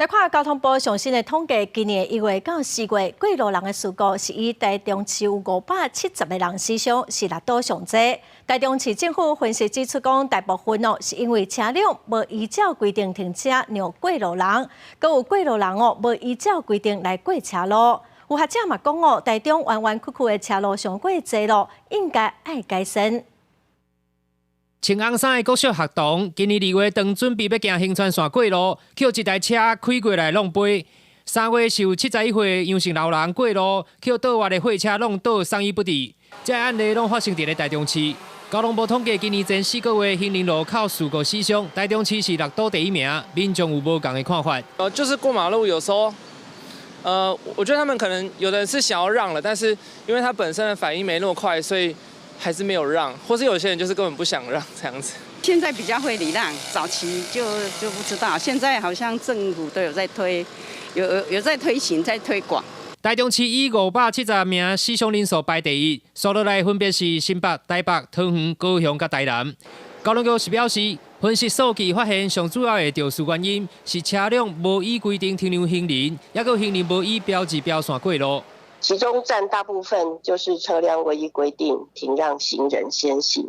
來看交通部上新的統計，今年1月到4月過路人的事故是以台中市有570個人死傷，是六都上濟。台中市政府分析指出，講大部分哦是因為車輛無依照規定停車讓過路人，閣有過路人哦無依照規定來過車路。有學者嘛講哦，台中彎彎曲曲的車路傷過濟囉，應該愛改善。穿紅衫的國小學童，今年2月當準備欲行行川線過路，予一台車開過來挵飛。3月是有71歲楊姓老人過路，予倒彎的貨車挵倒，送醫不治。這案例攏發生佇咧台中市。交通部統計，今年前4個月行人路口事故死傷，台中市是六都第一名，民眾有無仝的看法。就是過馬路有時候，我覺得他們可能有的人是想要讓了，但是因為他本身的反應沒那麼快，所以還是沒有讓，或是有些人就是根本不想讓這樣子。現在比較會禮讓，早期就不知道，現在好像政府都有在推，有在推行，在推廣。台中市以570名死傷人數排第一，數落來分別是新北、台北、桃園、高雄佮台南。交通局是表示，分析數據發現，上主要的肇事原因是車輛無依規定停讓行人，抑閣行人無依標誌標線過路。其中佔大部分就是車輛未依規定停讓行人先行。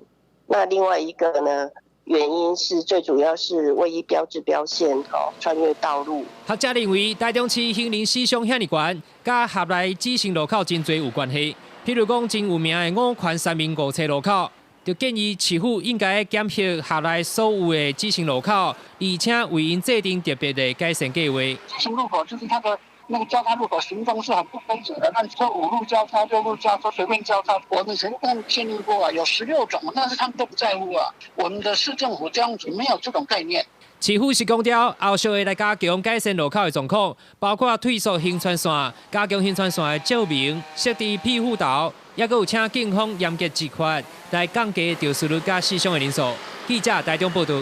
那另外一個呢，原因是最主要是未依標誌標線哦穿越道路。學者認為，台中市行人死傷遐爾懸，佮轄內指示路口真濟有關係。譬如講，真有名的五權三民五冊路口，就建議市府應該檢核轄內所有的指示路口，而且為𪜶制定特別的改善計劃。指示路口就是它的那個交叉路口形狀是很不規則的，那說五路交叉、六路交叉隨便交叉。我們以前跟他們建議過啊，有16種，但是他們都不在乎啊。我們的市政府這樣子沒有這種概念。市府是強調，後續會來加強改善路口的狀況，包括退縮行川線、加強行川線的照明、設置庇護島，抑閣有請警方嚴格執法，來降低肇事率佮死傷的人數。記者台中報道。